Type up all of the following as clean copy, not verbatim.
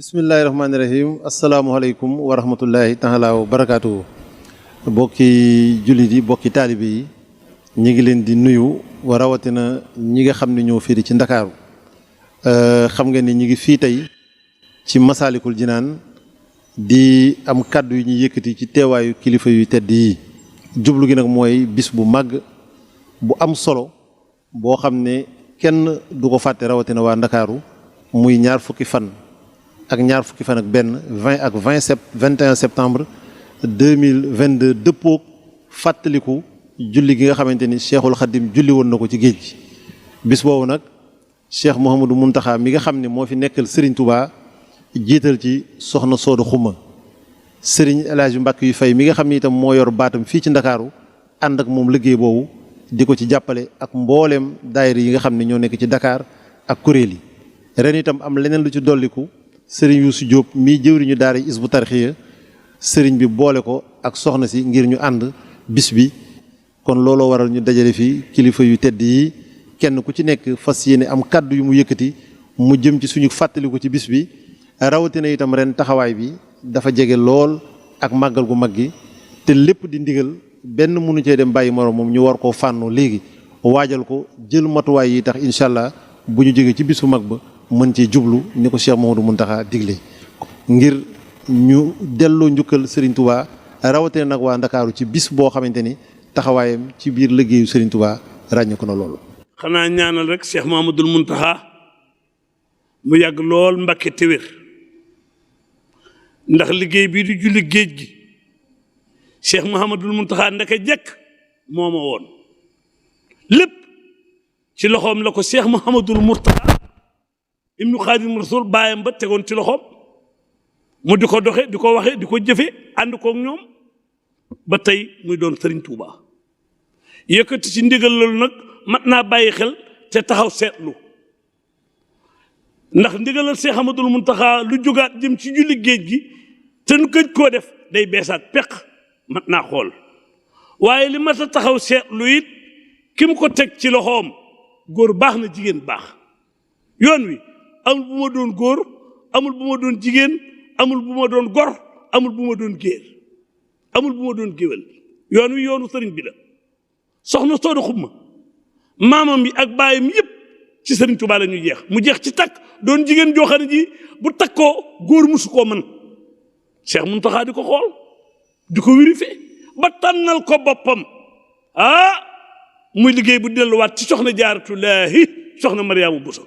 bismillahi rahmaani rahim asalaamualeykum wa rahmatullahi taala wa barakaatu. bokki jullit yi bokki taalibe yi ñi ngi leen di nuyu wa rawatina ñi nga xam ne ñoo fii ci ndakaaru xam nga ni ñi ngi fii tey ci Masaalikul Jinaan di am kàddu yu ñuy yëkkati ci teewaayu kilifa yu tedd yi. jublu gi nag mooy bis bu màgg bu am solo boo xam ne kenn du ko fàtte rawatina waa ndakaaru muy ñaar fukki fan ak 20 ak 21 septembre 2022 dëppoog fàttaliku julli gi nga xamante ni Cheikhul Khadim julli woon na ko ci géej gi. bis boobu nag Cheikh Mouhamadou Mountakha mi nga xam ne moo fi nekkal Serigne Touba jiital ci soxna Soodu Xuma Serigne El Hadj Mbàkke yu fay mi nga xam ne itam moo yor baatam fii ci ndakaaru ànd ak moom liggéey boobu di ko ci jàppale ak mbooleem daayira yi nga xam ne ñoo nekk ci Dakar ak kuréel yi. ren itam am leneen lu ci dolliku Serigne Youssou Diop mii jëwriñu daara Hizbut Tarqiyyah Serigne bi boole ko ak soxna si ngir ñu ànd bis bi. kon looloo waral ñu dajale fii kilifa yu tedd yi kenn ku ci nekk fas yéene am kàddu yu mu yëkkati mu jëm ci suñu fàttaliku ci bis bi. rawatina itam ren taxawaay bi dafa jege lool ak màggal gu mag gi te lépp di ndigal benn mënu cee dem bàyyi moroom moom ñu war koo fànnoo léegi waajal ko jël matuwaay yi tax incha allah bu ñu jógee ci bis bu mag ba mën cee jublu ni ko Cheikh Mouhamadou Mountakha digle ngir ñu delloo njukkal Serigne Touba rawatina nag waa Ndakaaru ci bis boo xamante ni taxawaayam ci biir liggéeyu Serigne Touba ràññeeku na loolu. xanaa ñaanal rek Cheikh Mouhamadou Mountakha mu yàgg lool Mbàkke te wér ndax liggéey bii di julli géej gi Cheikh Mouhamadou Mountakha ndaka jekk moo ma woon lépp ci loxoom la ko Cheikh Mouhamadou Mourtada ibnu Xaadim Rasul baayam ba tegoon ci loxoom mu di ko doxe di ko waxe di ko jëfe ànd koog ñoom ba tey muy doon Serigne Touba yëkkati ci ndigal loolu nag mat naa bàyyi xel te taxaw seetlu ndax ndigalal Cheikh Ahmadul Mountakha lu jógaat jëm ci julli géej gi te nu këj koo def day beesaat peq mat naa xool waaye li mat a taxaw seetlu it ki mu ko teg ci loxoom góor baax na jigéen baax yoon wi amul bu ma doon góor amul bu ma doon jigéen amul bu ma doon gor amul bu ma doon géer amul bu ma doon géwél yoon wi yoonu sëriñ bi la soxna Soodu Xuma maamam yi ak baayam yëpp ci Serigne Touba la ñuy jeex mu jeex ci takk doon jigéen joo xam ne ji bu takkoo góor musu koo mën Cheikh Mountakha di ko xool di ko vérifié ba tànnal ko boppam muy liggéey bu delluwaat ci soxna Jaaratullaahi soxna Mariama Bousso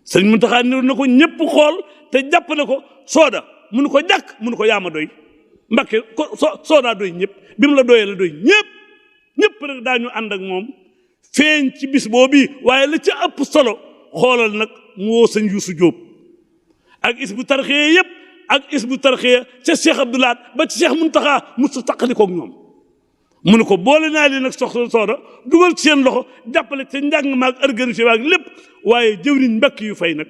Serigne Mountakha niru na ko ñëpp xool te jàpp na ko sooda munu ko jàkk munu ko yaama doy Mbàkke ko soodaa doy ñëpp bi mu la doyee la doy ñëpp rek daañu ànd ak moom feeñ ci bis boobu waaye la ca ëpp solo xoolal nag mu woo sëñ Youssou Diop ak Hizbut Tarqiyyah yëpp ak Hizbut Tarqiyyah ca Cheikh Abdoulaat ba ci Cheikh Mountakha musta taqalikoog ñoom mu ne ko boole naa leen nag soxna sooda dugal ci seen loxo jàppale ca njàng maag organisé waag lépp waaye jëwriñ Mbàkke yu fay nag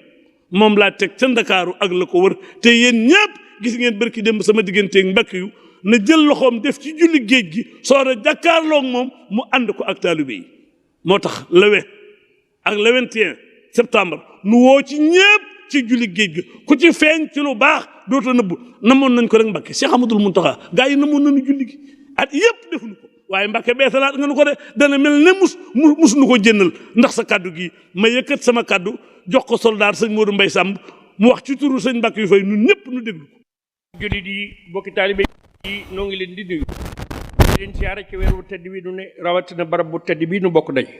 moom laa teg ca Ndakaaru ak la ko wër te yéen ñëpp gis ngeen barki démb sama digganteeg Mbàkke yu na jël loxoom def ci julli géej gi sooda jàkkaarloog moom mu ànd ko ak taalibe yi moo tax le 21 septembre nu woo ci ñëpp ci julli géej gi ku ci feeñ ci lu baax doota nëbbu namoon nañ ko rek Mbàkke Cheikh Ahmadul Mountakha gaa yi namoon nañu julli gi at yëpp defuñu ko waaye Mbàkke beesalaat nga nu ko de dana mel ne mus nu ko jënnal ndax sa kaddu gi ma yëkkat sama kaddu jox ko soldaar sëñ Modou Mbaye Samb mu wax ci turu sëñ Mbàkke yu fay ñun ñëpp nu déglu ko. jullit yi bokki taalibe yi noo ngi leen di nuyu di leen siyaare ci weer wu tedd bi nu ne rawatina barab bu tedd bi nu bokk daje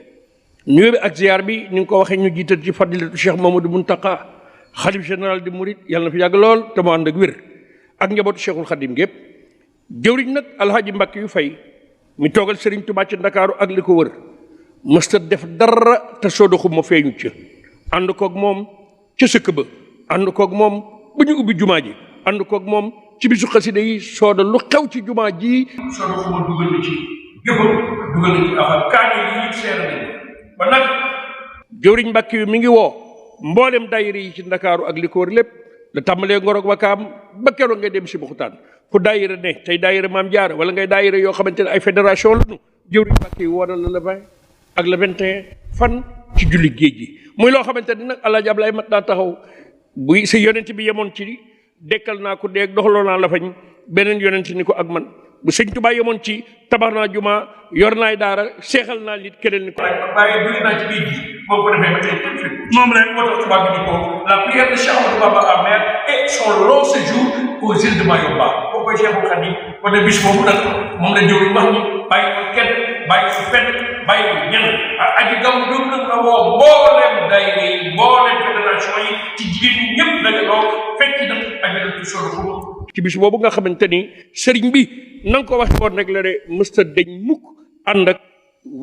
nuyoo bi ak ziar bi ni nga ko waxee ñu jiital ci fadilatu Cheikh Mamadou Mountakha xalif général di Mouride yàlla na fi yàgg lool te mu ànd ak wér ak njabootu Cheikhul Khadim gépp jëwriñ nag alhaaji Mbàkke yu fay mi toogal Serigne Touba ci Ndakaaru ak li ko wër mësta def dara te Soodu Xuma feeñu ca ànd koog moom ca sëkk ba ànd koog moom bu ñu ubbi jumaa ji ànd koog moom ci bisu xasida yi sooda lu xew ci jumaa ji Soodu Xuma dugal na ci jëfam dugal na ci afal kaane yi seer nañ ba nag jëwriñ Mbàkke yu mi ngi woo mboolem daayira yi ci Ndakaaru ak li ko wër lépp la tàmbalee Ngorog Wakaam ba keroog ngay dem si Buxtaan fu daayira ne tey daayira Maam Jaara wala ngay daayira yoo xamante ne ay fédération la ñu jëwriñ Mbàkke yu woonal la le 20 ak le 21 fan ci julli géej gi muy loo xamante ni nag Alaaji Ablaay mat naa taxaw buy si yonent bi yemoon ci dekkal naa ko deeg doxaloo naa la fañ beneen yonent ni ko ak man bu sëñ Tuubaa yemoon ci tabax naa juma yor naay daara seexal naa nit keneen ni ko waaye dugg naa ci géej gi boo ko defee ba tey moom rek moo tax tubaab bi di ko la prière de Cheikh Ahmadou Bamba en mer et son long séjour aux îles de Mayumba boo koy Cheikhul Khadim ko ne bis boobu nag moom la jóg wax ni bàyyi ko kenn bàyyi ko fenn bàyyi ko ñenn aji gam jóg nag la woo mbooleem daayira yi mbooleem fédération yi ci jigéen ñi ñëpp dajaloo fekk nag aji solo ci bis boobu nga xamante ni sëriñ bi na nga ko waxe woon rek la de mësta dañ mukk ànd ak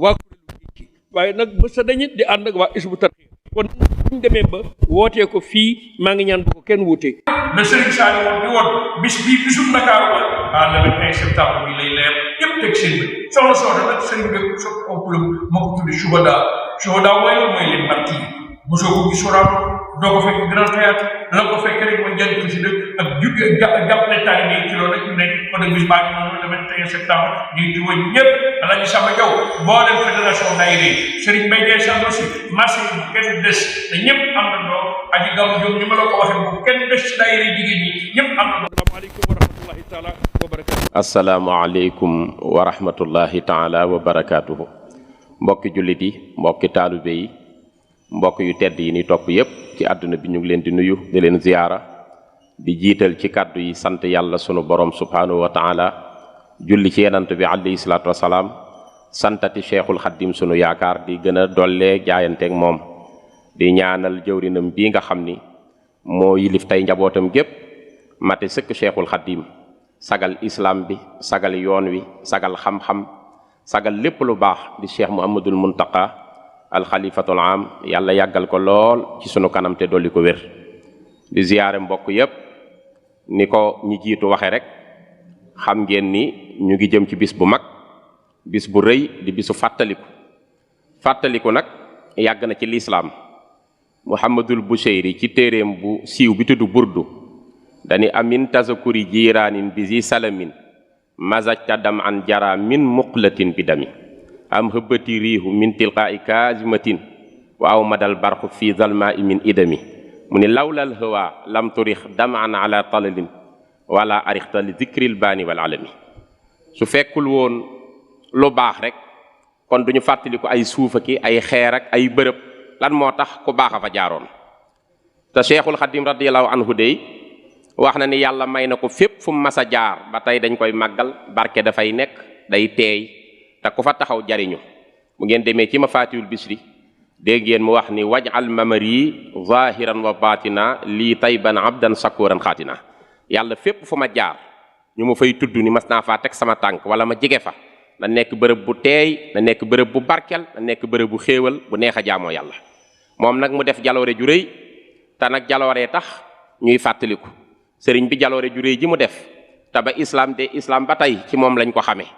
waa kuréelu gi waaye nag mësta dañit di ànd ak waa Hizbut Tarqiyyah kon buñ demee ba wootee ko fii maa ngi ñaan bu ko kenn wuutee le sëriñ Saliou woon di woon bis bii bisul Ndakaaru la le 21 septembre bi lay leer yëpp teg seen bët soxna Soda nag sëriñ bi so oncle moo ko tuddi Shuhada mooy les martyrs mosoo ko gis Sorano doo ko fekk grand théâtre la ko fekk rek mooy jàng xasida ak jàppale taalibe yi ci loolu rek ñu nekk kon bis baa ngi noonu le 21 septembre di wëñ ñëpp Alaaji Samba Diaw boo leen fédération daayira yi Serigne Mbaye Dièye Sall aussi marché yi bu kenn des te ñëpp am na doo aji gam jom ñu ma la ko waxee bu kenn des ci daayira yi jigéen ñi ñëpp am na doo asalaamaaleykum wa rahmatullahi taala wa barakatuh asalaamaaleykum wa rahmatullahi taala wa barakaatuhu mbokki jullit yi mbokki taalibe yi mbokk yu tedd yi ni topp yépp ci àdduna bi ñu ngi leen di nuyu di leen ziyaara di jiital ci kàddu yi sant yàlla sunu borom subhaanahu wa taala julli ci yenant bi alayhi salaatu wasalaam santati cheikhul xaddim sunu yaakaar di gën a dollee jaayanteeg moom di ñaanal jëwrinam bii nga xam ni moo yilif tey njabootam gépp mate sëkk cheikhul xaddim sagal islam bi sagal yoon wi sagal xam-xam sagal lépp lu baax di cheikh muhammadul muntaqa alxalifatul am yàlla yàggal ko lool ci sunu kanam te dolli ko wér di ziyaare mbokk yépp ni ko ñi jiitu waxe rek xam ngeen ni ñu ngi jëm ci bis bu mag bis bu rëy di bisu fàttaliku nag yàgg na ci lislaam muhammadul bushayri ci téeréem bu siiw bi tudd burdu dani amin tazakuri jiiraanin bi zi salamin mazajta dam an jara min muqlatin bi dami am hëbbati riihu min tilqaa'i kaazimatin wa aw madal barxu fi zalmaa'i min idami mu ni lawlal hawa lam turix daman ala talalin wala arixta li zikril baani wal alami su fekkul woon lu baax rek kon duñu fàttali ko ay suufa ki ay xeer ak ay bërëb lan moo tax ku baax a fa jaaroon te cheikhul xadim radiallahu anhu dey wax na ni yàlla may na ko fépp fu mu mas a jaar ba tey dañ koy màggal barke dafay nekk day teey te ku fa taxaw jariñu bu ngeen demee ci mafatihul bisri dégg ngeen mu wax ni waj'al mamari zahiran wa batina lii tayban abdan sakuran xaatina yàlla fépp fu ma jaar ñu ma fay tudd ni mas naa faa teg sama tànk wala ma jege fa na nekk bërëb bu teey na nekk bërëb bu barkel na nekk bërëb bu xéewal bu neex a jaamoo yàlla moom nag mu def jaloore ju rëy te nag jalooree tax ñuy fàttaliku sëriñ bi jaloore ju rëy ji mu def te ba islam ba tey ci moom lañ ko xamee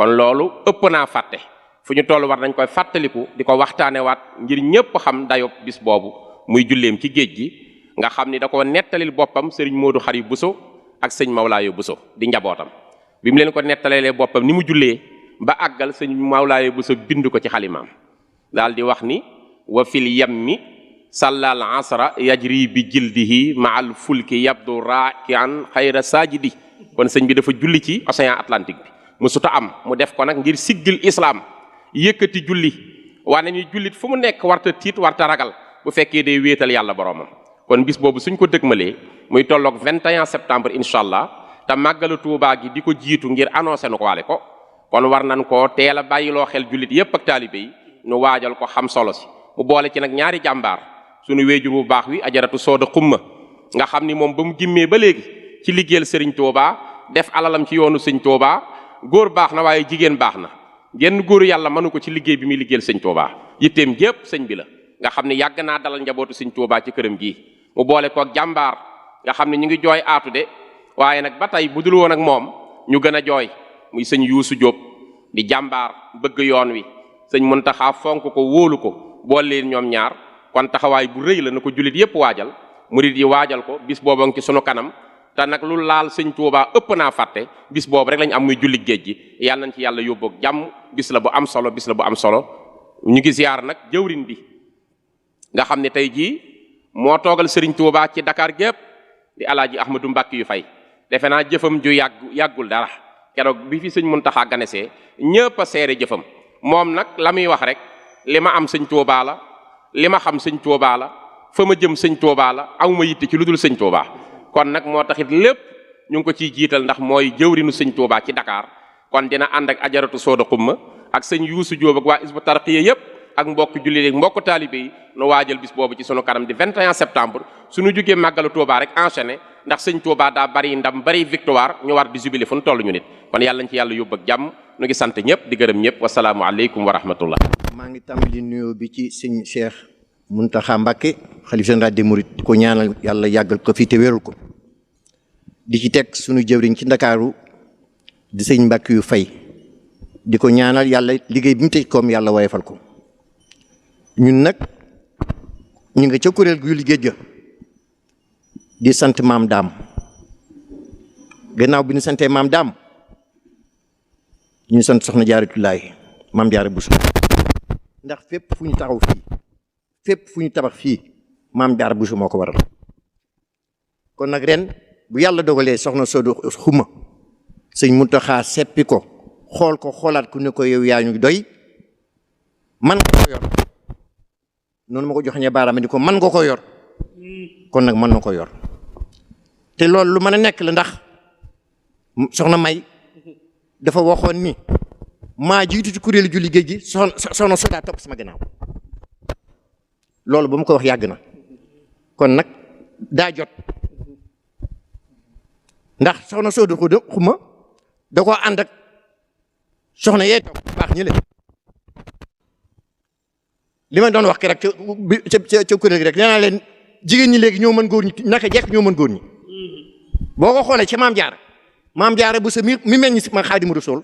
kon loolu ëpp naa fàtte fu ñu toll war nañ koy fàttaliku di ko waxtaanewaat ngir ñépp xam dayob bis boobu muy julleem ci géej gi nga xam ni da ko nettalil boppam sëriñ Moodu Xari Buso ak sëñ Mawlaayo Buso di njabootam bi mu leen ko nettalelee boppam ni mu jullee ba àggal sëñ Mawlaayo Buso bind ko ci xalimaam daal di wax ni wa fil yammi sallal asra yajri bi jildihi maal fulki yabdu raakian xayra saajidi kon sëñ bi dafa julli ci océan Atlantique bi musuta am mu def ko nag ngir siggil islam yëkkati julli wane ni jullit fu mu nekk warta tiit warta ragal bu fekkee day wéetal yàlla boromam kon bis boobu suñ ko dëgmalee muy tolloog 21 septembre incha allah te màggalu Tuubaa gi di ko jiitu ngir annoncé nu ko waale ko kon war nañ koo teel a bàyyiloo xel jullit yépp ak taalibe yi nu waajal ko xam solo si mu boole ci nag ñaari jàmbaar suñu wéejur bu baax wi ajaratu Sooda Xumma nga xam ni moom ba mu gimmee ba léegi ci liggéeyal sëriñ Tuubaa def alalam ci yoonu sëñ Tuubaa góor baax na waaye jigéen baax na genn góoru yàlla mënu ko ci liggéey bi muy liggéeyal sëñ Tuubaa yitteem jépp sëñ bi la nga xam ne yàgg naa dalal njabootu sëñ Tuubaa ci këram gii mu boole kook jàmbaar nga xam ne ñu ngi jooy aatu de waaye nag ba tey bu dul woon ak moom ñu gën a jooy muy sëñ Yuusu Jóob di jàmbaar bëgg yoon wi sëñ Muntaxa fonk ko wóolu ko boole leen ñoom ñaar kon taxawaay bu rëy la na ko jullit yépp waajal murit yi waajal ko bis booba ngi ci sunu kanam te nag lu laal sëñ Tuubaa ëpp naa fàtte bis boobu rek lañ am muy julli géej gi yàlla nañ ci yàlla yóbboog jàmm bis la bu am solo bis la bu am solo ñu ngi ziyaar nag jëwrin bi nga xam ne tey jii moo toogal sëriñ Tuubaa ci Dakar gépp di alaaji Ahmadu Mbàkke yu fay defe naa jëfam ju yàggul dara keroog bi fi sëñ Muntaxa ganesee ñëpp a seere jëfam moom nag la muy wax rek li ma am sëñ Tuubaa la li ma xam sëñ Tuubaa la fa ma jëm sëñ Tuubaa la aw ma yitte ci lu dul sëñ Tuubaa kon nag moo taxit lépp ñu ngi ko ciy jiital ndax mooy jëwrinu sëñ Tuubaa ci Dakar kon dina ànd ak ajaratu Sooda Xumma ak sëñ Yuusu Jóob ak waa Hizbut Tarqiyyah yëpp ak mbokk jullit ak mbokk taalibe yi nu waajal bis boobu ci sunu kanam di 21 septembre suñu jógee màggalu Tuubaa rek enchaîné ndax sëñ Tuubaa daa bari ndam bari victoire ñu war di jubilé fu nu toll ñu nit kon yàlla nañ ci yàlla yóbbu ak jàmm nu ngi sant ñëpp di gërëm ñëpp wasalaamu aleykum wa rahmatullah. maa ngi tàmbali nuyoo bi ci sëñ Cheikh Mountakha Mbacké xalif général des mourides di ko ñaanal yàlla yàggal ko fii te wérul ko di ci teg sunu jëwriñ ci Ndakaaru di sëñ Mbacké yu fay di ko ñaanal yàlla liggéey bi mu tëj koom yàlla woyefal ko ñun nag ñu nga ca kuréel gu liggéey ga di sant maam daam gannaaw bi ñu santee maam daam ñu sant soxna Jaaratullaahi maam Jaara Buso ndax fépp fu ñu taxaw fii fépp fu ñu tabax fii maam Jaara Buso moo ko waral kon nag ren bu yàlla dogalee soxna Sooda Xuma sëñ Muntaxa seppi ko xool ko xoolaat ku ne ko yow yaa ñu doy man nga ko yor noonu ma ko joxañee baaraam di ko man nga ko yor kon nag mën na ko yor te loolu lu mën a nekk la ndax soxna May dafa waxoon ni maa jiitu ci kuréelu julli géej gi soxna Sooda topp sama gannaaw loolu ba mu ko wax yàgg na kon nag daa jot ndax soxna Sooda Xuma da koo ànd ak soxna yee toog baax ñi li ma doon wax ki rek ca kuréel gi rek nee naa leen jigéen ñi léegi ñoo mën góor ñi naka jekk ñoo mën góor ñi boo ko xoolee ca maam jaara bu sa mi mel ni ma Xaadimu Rasuul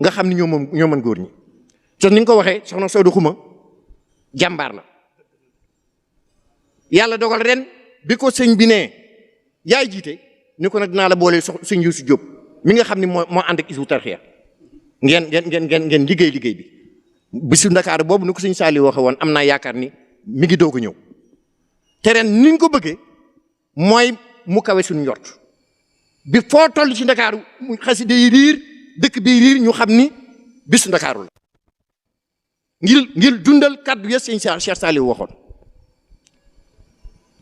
nga xam ni ñoo mën góor ñi te ni nga ko waxee soxna Sooda Xuma jàmbaar la yàlla dogal ren bi ko sëñ bi nee yaay jiite ni ko nag dinaa la boole sëñ Yuusu Jóob mi nga xam ni moo ànd ak Hizbut Tarqiyyah ngeen liggéey bi bisu Ndakaaru boobu ni ko sëñ Saali waxe woon am naa yaakaar ni mi ngi doog a ñëw te ren ni ñu ko bëggee mooy mu kawe suñu njort bi foo toll ci Ndakaaru xaside yi riir dëkk bi riir ñu xam ni bisu Ndakaaru la ngir dundal kàddu ya sëñ Cheikh Saali waxoon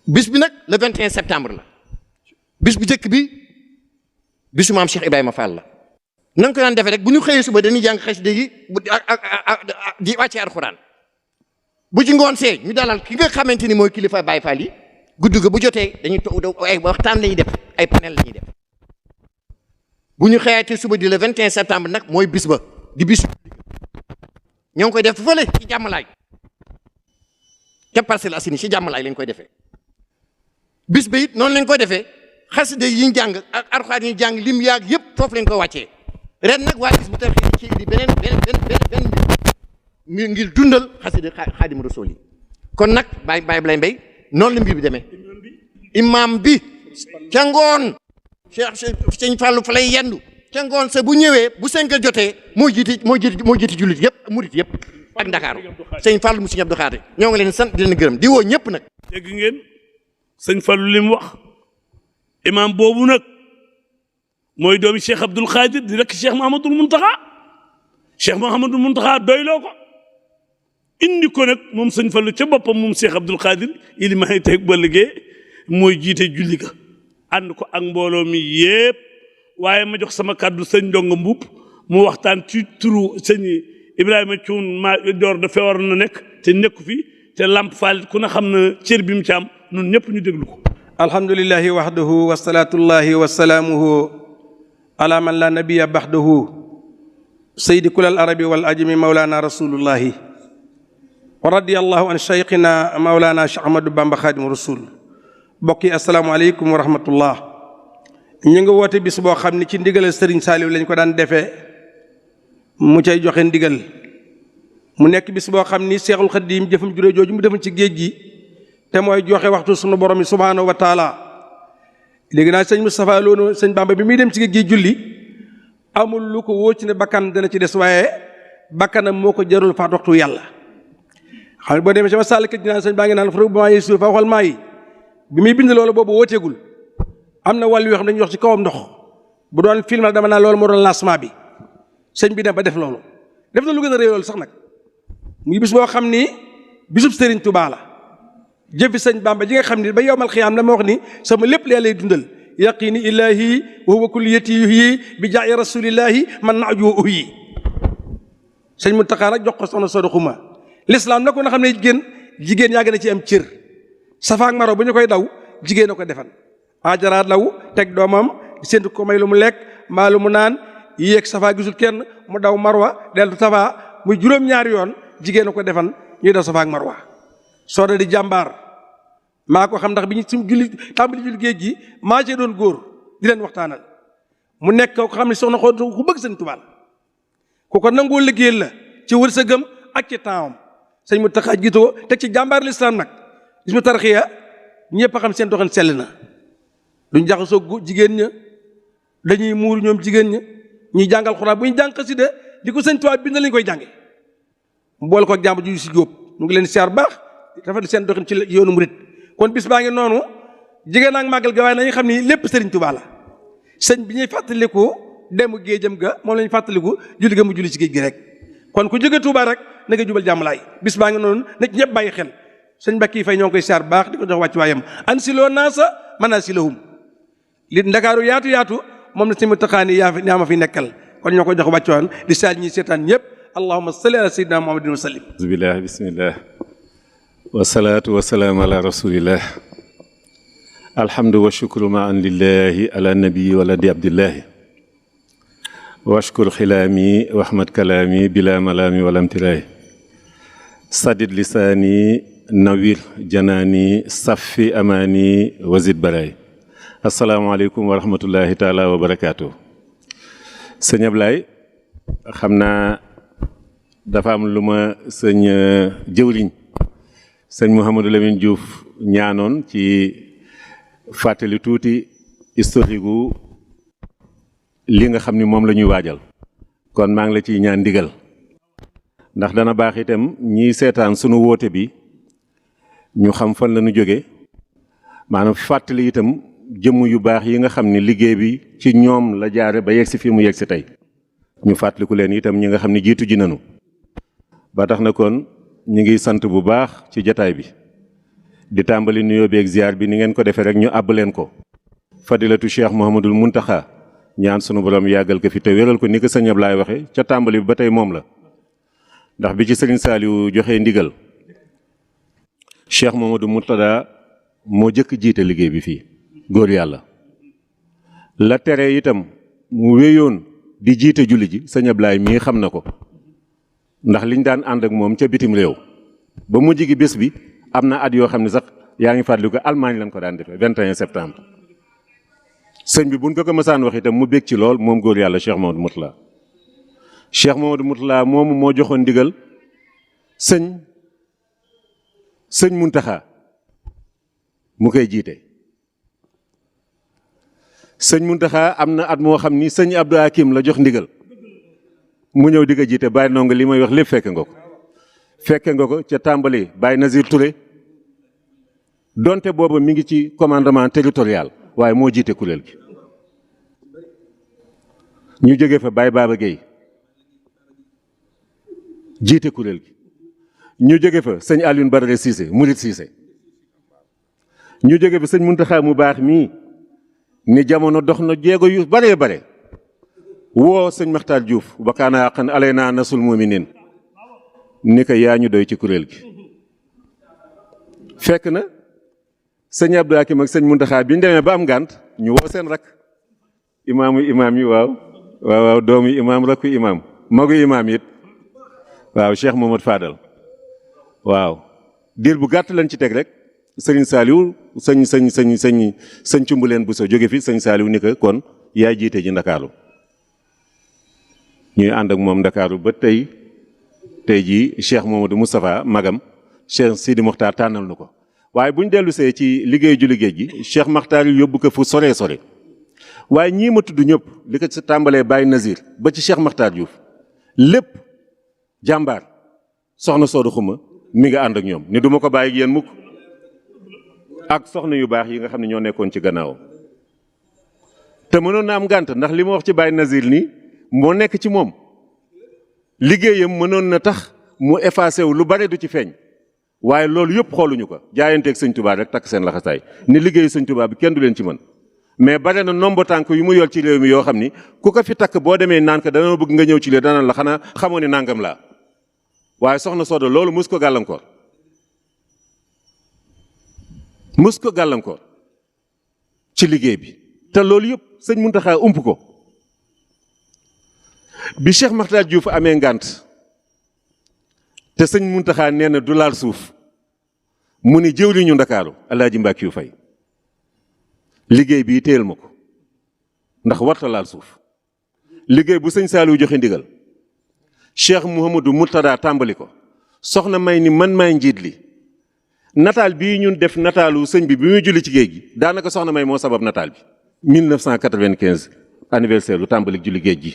bis bi nag le 21 septembre la bis bu njëkk bi bisu maam Cheikh Ibrahima Fall la na nga ko daan defee rek bu ñu xëyee suba dañuy jàng xasida yi di wàccee alxuraan bu ci ngoon see ñu dalal ki nga xamante ni mooy kilifa Baay Faal yi guddi ga bu jotee dañuy ay waxtaan lañuy def ay panel lañuy def bu ñu xëyaatee suba di le 21 septembre nag mooy bis ba di bis ñoo ngi koy def fële ci jàmmalaay ca Parcelles Assainies ci jàmmalaay lañ koy defee bis ba it noonu lañ koy defee xasida yi ñu jàng ak alxuraan yi ñu jàng lim yaag yëpp foofu lañ koy wàccee ren nag waa Hizbut Tarqiyyah ci indi beneen mbir ngir dundal xasida Xaadimu Rasuul yi kon nag Baye Blay Mbay noonu la mbir bi demee imam bi ca ngoon Cheikh Sëñ Fallu fa lay yendu ca ngoon sa bu ñëwee bu 5 heures jotee moo jiiti jullit yëpp murit yëpp ak Ndakaaru Sëñ Fallu mu Sëñ Abdu Xaadir ñoo ngi leen sant di leen gërëm di woo ñëpp nag. dégg ngeen Sëñ Fallu li mu wax imam boobu nag mooy doomi Cheikh Abdoul Khadir di rek Cheikh Mouhamadul Muntaxa doyloo ko indi ko nag moom sëñ Fallu ca boppam moom Cheikh Abdoul Khadir ili ma xëy tey ba liggéey mooy jiite julli ga ànd ko ak mbooloo mi yépp waaye ma jox sama kàddu sëñ Ndonga Mbuub mu waxtaan ci turu sëñ Ibrahima Cuun maa door dafee war na nekk te nekku fi te Lamp Fall ku na xam na cër bi mu ci am nun ñëpp ñu déglu ko. alhamdulillahi wahdahu wa salaatullahi wa salaamuhu ala man la nabiya baxdahu saydi kulal arabi wal ajami mawlana rasulullahi wa radiyallahu an cheikhina mawlana Cheikh Ahmadou Bamba Xaadimu Rasul mbokk yi asalaamaaleykum wa rahmatullah ñu ngi woote bis boo xam ne ci ndigalal Serigne Saliou lañ ko daan defee mu cay joxe ndigal mu nekk bis boo xam ni Seexul Xadiim jëfam juré jooju mu defal ci géej gi te mooy joxe waxtu sunu borom yi subhaanahu wa taala léegi naa sëñ Moustapha Lo sëñ Bamba bi muy dem ci géej gi julli amul lu ko wóor ci ne bakkan dana ci des waaye bakkanam moo ko jarul faat waxtu yàlla xam ne boo demee sama sàll kër dinaa sëñ baa ngi naan fa ba maa yi suuf fa waxal maa yi bi muy bind loolu boobu wóoteegul am na wàllu yoo xam ne dañuy wax ci kawam ndox bu doon filmal dama naa loolu moo doon lancement bi sëñ bi dem ba def loolu def na lu gën a réy loolu sax nag muy bis boo xam ni bisub Sëriñ Tuubaa la jëfi sëñ Bamba ji nga xam ni ba yowmal xiyaam la ma wax ni sama lépp lee lay dundal yaqini ilahi wa huwa kulliyati yuhyi bi jaayi rasulillahi man naaju uhyi sëñ Muntaxa nag jox ko soxna Sooda Xuma l'islam nag ko na xam ne jigéen yaa gën a ci am cër Safa ak Marwa bu ñu koy daw jigéen a ko defan Ajara daw teg doomam séntu ko may lu mu lekk mbaa lu mu naan yéeg Safa gisul kenn mu daw Marwa dellu Safa muy juróom-ñaari yoon jigéen a ko defan ñuy daw Safa ak Marwa Sooda di jàmbaar maa ko xam ndax bi ñu suñ julli tàmbali julli géej gi maa cee doon góor di leen waxtaanal mu nekk ko xam ne soxna xool ku bëgg Sëñ Tuubaa ku ko nangoo liggéeyal la ci wërsëgam ak ci tempsam sëñ Muntaxa jiitoo teg ci jàmbaar lislaam nag Hizbut Tarqiyyah ñëpp a xam seen doxin sell na duñ jaxasoo jigéen ña dañuy muur ñoom jigéen ña ñuy jàngal Xuraan bu ñu jàng xasida di ko Sëñ Tuubaa bind lañ koy jànge mu boole ko ak jàmb ju si jóob ñu ngi leen siyaar baax dafa seen doxin ci yoonu murit kon bis baa ngi noonu jigéen ak màggal ga waaye nañu xam ni lépp Sëriñ Tuubaa la sëñ bi ñuy fàttaliku demu géejam ga moom lañu fàttaliku julli ga mu julli ci géej gi rek kon ku jóge Tuubaa rek na nga jubal jàmmalaay bis baa ngi noonu na ci ñëpp bàyyi xel sëñ Mbàkke Fay ñoo ngi koy siyaar baax di ko jox wàcc waayam an siloo naasa manaasilahum li Ndakaaru yaatu yaatu moom na si mu taxaani yaa ma fi nekkal kon ñoo koy jox wàcc waan di saal ñi seetaan ñëpp allahumma salli ala sayyidina muhammadin wa sallim bismillah bismillah wasalaatu wasalaamu ala rasulillah alhamdu wa shukru ma an lillahi ala nabii wala di abdillahi washkur xilaami waxmat kalaami bila malaami walamtiraay sadid lisaani nawir janaani safi amaani wazid baraay asalaamaaleykum wa rahmatullahi taala wa barakaatu. sëñ Ablaye xam naa dafa am lu ma sëñ jëwriñ sëñ Mouhamadou Lamine Diouf ñaanoon ci fàttali tuuti historique gu li nga xam ni moom la ñuy waajal kon maa ngi la ciy ñaan ndigal ndax dana baax itam ñiy seetaan sunu woote bi ñu xam fan la ñu jóge maanaam fàttali itam jëmm yu baax yi nga xam ni liggéey bi ci ñoom la jaare ba yegg si fii mu yegg si tey ñu fàttaliku leen itam ñi nga xam ni jiitu ji nañu ba tax na kon ñu ngi sant bu baax ci jataay bi di tàmbali nuyoo beeg ziar bi ni ngeen ko defee rek ñu àbb leen ko fadilatu Cheikh Mouhamadul Muntaxa ñaan sunu borom yàggal ko fi te wéral ko ni ko sëñ Ablaay waxe ca tàmbali bi ba tey moom la ndax bi ci sëriñ Saaliwu joxee ndigal Cheikh Mouhamadou Murtada moo jëkk jiite liggéey bi fii góor yàlla la tere itam mu wéyoon di jiite julli ji sëñ Ablaay mii xam na ko ndax liñ daan ànd ak moom ca bitim réew ba mujj gi bés bi am na at yoo xam ne sax yaa ngi fàttali ko Allemagne lañ ko daan defee 21 septembre sëñ bi buñ ko mësaan wax itam mu bég ci lool moom góor yàlla Cheikh Mamadou Mourtala Cheikh Mamadou Mourtala moomu moo joxoon ndigal sëñ Muntaxa mu koy jiite sëñ Muntaxa am na at moo xam ni sëñ Abdou Hakim la jox ndigal mu ñëw di ko jiite bàyyi nonga li may wax lépp fekke nga ko ca tàmbali Baye Nazir Touré donte booba mi ngi ci commandement territorial waaye moo jiite kuréel gi ñu jóge fa Baye Baba Gueye jiite kuréel gi ñu jóge fa sëñ Alioune Badara Cissé Murid Cissé ñu jóge fa sëñ Muntaxa mu baax mii ni jamono dox na jéego yu bare bare woo sëñ Maxtaar Diouf ba kaana àqan alay naa nasul muminin ni ko yaa ñu doy ci kuréel gi fekk na sëñ Abdou Hakim ak sëñ Muntaxa bi ñu demee ba am ngànt ñu woo seen rak imaamu imaam yi waaw doomu imaam rakku imaam magu imaam it waaw Cheikh Mohamad Fadal waaw diir bu gàtt lañ ci teg rek sëriñ Saaliw sëñ Cumbuleen bu sa jóge fi sëñ Saaliw ni ko kon yaa jiite ji Ndakaaru ñuy ànd ak moom Ndakaaru ba tey jii Cheikh Mamadou Moustapha magam Cheikh Sidi Mokhtar tànnal nu ko waaye bu ñu dellu see ci liggéey ju liggéey gi Cheikh Mokhtar yi yóbbu ko fu sore waaye ñii ma tudd ñëpp li ko ci tàmbalee Baye Nazir ba ci Cheikh Mokhtar Diouf lépp jàmbaar soxna Soodu Xuma mi nga ànd ak ñoom ni du ma ko bàyyi ak yéen mukk ak soxna yu baax yi nga xam ne ñoo nekkoon ci gannaaw te mënoon na am ngànt ndax li ma wax ci Baye Nazir nii moo nekk ci moom liggéeyam mënoon na tax mu effacé wu lu bare du ci feeñ waaye loolu yëpp xooluñu ko jaayanteeg sëñ Touba rek takk seen laxasaay ni liggéeyu sëñ Touba bi kenn du leen ci mën mais bare na nombo tànk yu mu yor ci réew mi yoo xam ni ku ko fi takk boo demee naan ko dana bëgg nga ñëw ci lee dana la xanaa xamoo ni nangam laa waaye soxna Soda loolu mus ko gàllankoor ci liggéey bi te loolu yëpp sëñ Muntaxa ump ko bi Cheikh Makhtar Diouf amee ngànt te sëñ Muntaxa nee na du laal suuf mu ni jëwriñu Ndakaaru Alaaji Mbàkkiyu Fay liggéey bii téyel ma ko ndax warta laal suuf liggéey bu sëñ Saliou joxe ndigal Cheikh Mouhamadou Murtada tàmbali ko soxna May ni man maay njiit li nataal bii ñun def nataalu sëñ bi muy julli ci géej gi daanaka soxna May moo sabab nataal bi 1995 anniversaire lu tàmbali julli géej gi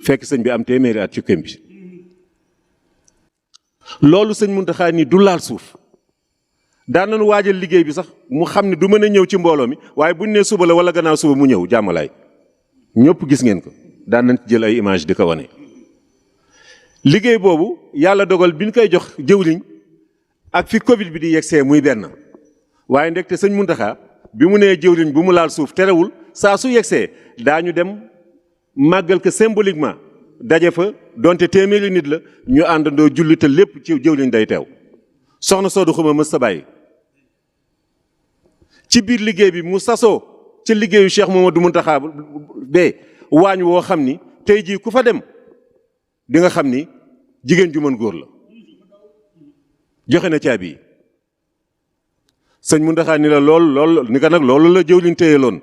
fekk sëñ bi am téeméeri at ci këm bi loolu sëñ Muntaxa ni du laal suuf daan nañu waajal liggéey bi sax mu xam ne du mën a ñëw ci mbooloo mi waaye buñ nee suba la wala gannaaw suba mu ñëw jàmmalaay ñëpp gis ngeen ko daan nañ ci jël ay image di ko wane. liggéey boobu yàlla dogal bi ñu koy jox jëwriñ ak fi Covid bi di yegsee muy benn waaye ndekte sëñ Muntaxa bi mu nee jëwriñ bu mu laal suuf terewul saa su yegsee daañu dem màggal ko symboliquement daje fa donte téeméeri nit la ñu àndandoo julli te lépp ci jëwriñ day teew soxna Soodu Xuma mës sa bàyyi ci biir liggéey bi mu sasoo ci liggéeyu Cheikh Mamadou Muntaxa bee waañ woo xam ni tey jii ku fa dem di nga xam ni jigéen ju mën góor la joxe na caabi yi sëñ Muntaxa ni la lool ni ko nag loolu la jëwriñ téye loon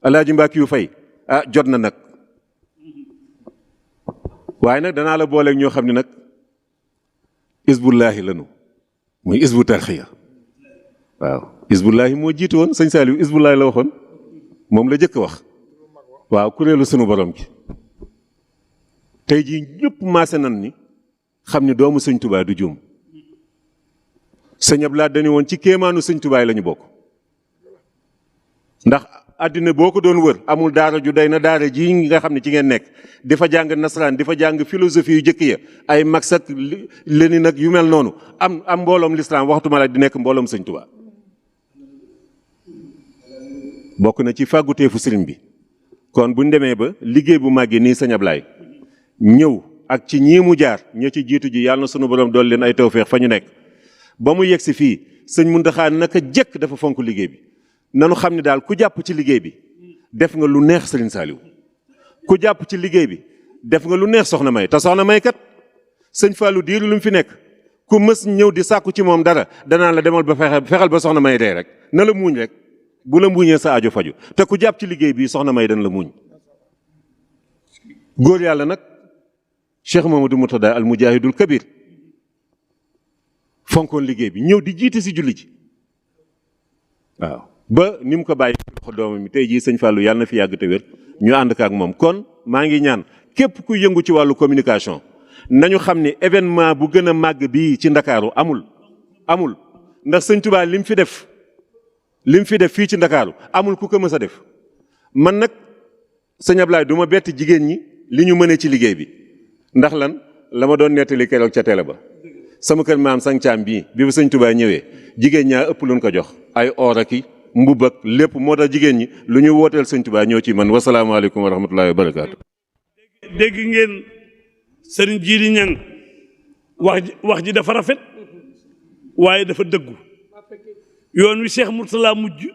Alaaji Mbàkkiyu Fay jot na nag waaye nag danaa la booleeg ñoo xam ne nag isbullaahi lanu muy isbu tarxiya waaw isbullaahi moo jiitu woon sëñ Saliou isbullaahi la waxoon moom la jëkk wax waaw kuréelu sunu borom gi tey jii ñëpp maase nan ni xam ni doomu sëñ Tuubaa du juum sëñ Abdou Lahad dañu woon ci kéemaanu sëñ Tuubaa la ñu bokk ndax àddina boo ko doon wër amul daara ju day na daara ji nga xam ne ci ngeen nekk di fa jàng nasaraan di fa jàng philosophie yu jëkk ya ay Marx ak Lénine ak yu mel noonu am mbooloom lislaam waxtuma la di nekk mbooloom sëñ Tuubaa bokk na ci fàgguteefu sëriñ bi kon buñ demee ba liggéey bu màggee nii sëñ Ablaay ñëw ak ci ñii mu jaar ña ci jiitu ji yàlla na sunu borom dool leen ay tawféex fa ñu nekk ba mu yegg si fii sëñ Muntaxa naka jëkk dafa fonk liggéey bi nanu xam ne daal ku jàpp ci liggéey bi def nga lu neex Serigne Saliou ku jàpp ci liggéey bi def nga lu neex soxna May te soxna May kat sëñ Fallou diiru lu mu fi nekk ku mës ñëw di sàkku ci moom dara danaa la demal ba fexeel ba soxna May dee rek na la muuñ rek bu la muuñee sa aajo faju te ku jàpp ci liggéey bi soxna May dana la muuñ góor yàlla nag Cheikh Mamadou Murtada al mujahidul kabir fonkoon liggéey bi ñëw di jiite si julli ji waaw ba ni mu ko bàyyi loxo doomam mi tey jii sëñ Fallou yàlla na fi yàgg te wér ñu ànd ak moom kon maa ngi ñaan képp ku yëngu ci wàllu communication nañu xam ne événement bu gën a màgg bii ci Ndakaaru amul ndax sëñ Touba lim fi def fii ci Ndakaaru amul ku ko mës a def man nag sëñ Ablaye du ma bett jigéen ñi li ñu mënee ci liggéey bi ndax lan la ma doon nettali keroog ca télé ba sama kër maam Sàncaam bii bi ba sëñ Touba ñëwee jigéen ñaa ëpp luñ ko jox ay or ak i mbubb ak lépp moo tax jigéen ñi lu ñu wooteel sëñ Touba ñoo ci man wasalaamaaleykum wa rahmatullahi wa barakaatu. dégg ngeen sëriñ Jiili Ñang wax ji dafa rafet waaye dafa dëggu yoon wi Cheikh Mourtala mujj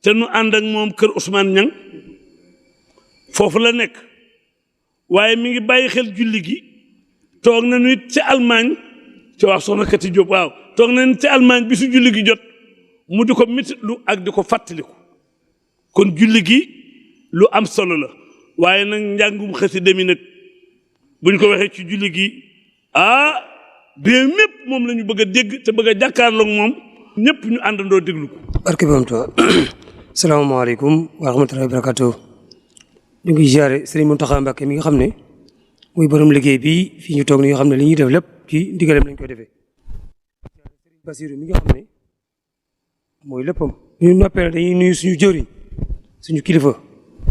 te nu ànd ak moom kër Ousmane Ñang foofu la nekk waaye mi ngi bàyyi xel julli gi toog nañu it ci Allemagne ci wax soxna Kati Diop waaw toog nañu ci Allemagne bi su julli gi jot mu di ko métitlu ak di ko fàttaliku kon julli gi lu am solo la waaye nag njàngum xasida mi nag buñ ko waxee ci julli gi réew mépp moom la ñu bëgg a dégg te bëgg a jàkkaarloog moom ñëpp ñu àndandoo déglu ko. barke bi am tuwa salaamaaleykum wa rahmatullahi wa barakatuh ñu ngi ziare Serigne Mountakha Mbacké mi nga xam ne muy borom liggéey bi fii ñu toog ni nga xam ne li ñuy def lépp ci ndigalam lañ koy defee Serigne Bassirou mi nga xam ne mooy léppam ñu noppee dañuy nuyu suñu jëriñ suñu kilifa